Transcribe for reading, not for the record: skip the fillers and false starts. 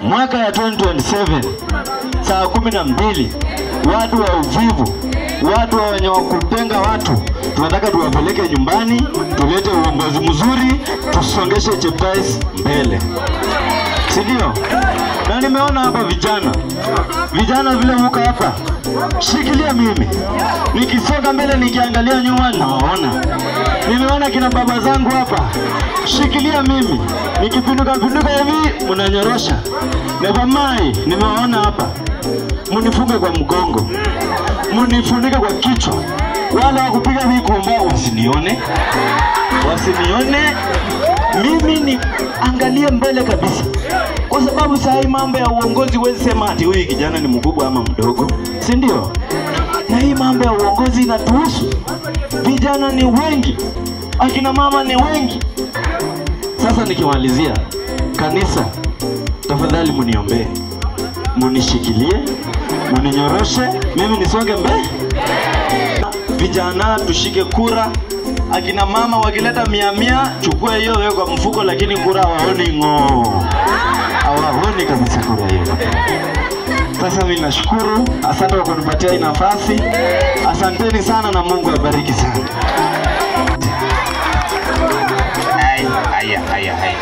Mwaka ya 2027 saa 12 watu wa uvivu, watu wa wenye wakutenga watu, tunataka tuwapeleke nyumbani, tulete uongozi mzuri, tusongeshe Cheptais mbele, si ndio? Na nimeona hapa vijana, vijana vile muka hapa, shikilia mimi, nikisonga mbele nikiangalia nyuma nawaona. Nimeona kina baba zangu hapa, shikilia mimi, nikipinduka pinduka hivi mnanyorosha. Na bamai nimewaona hapa, munifunge kwa mgongo, munifunike kwa kichwa, wala wakupiga vikumba wasinione, wasinione. Mimi ni angalie mbele kabisa, kwa sababu saa hii mambo ya uongozi huwezi sema ati huyu kijana ni mkubwa ama mdogo, si ndio? Na hii mambo ya uongozi inatuhusu, vijana ni wengi, akina mama ni wengi. Sasa nikimalizia, kanisa, tafadhali muniombee, munishikilie, muninyoroshe, mimi nisonge mbele. Vijana tushike kura, akina mama wakileta 100 chukua hiyo wewe kwa mfuko, lakini kura hawaoni ng'oo, hawaoni kabisa kura hiyo. Sasa mimi nashukuru, asante kwa kunipatia hii nafasi, asanteni sana na Mungu abariki sana. Haya, haya, haya.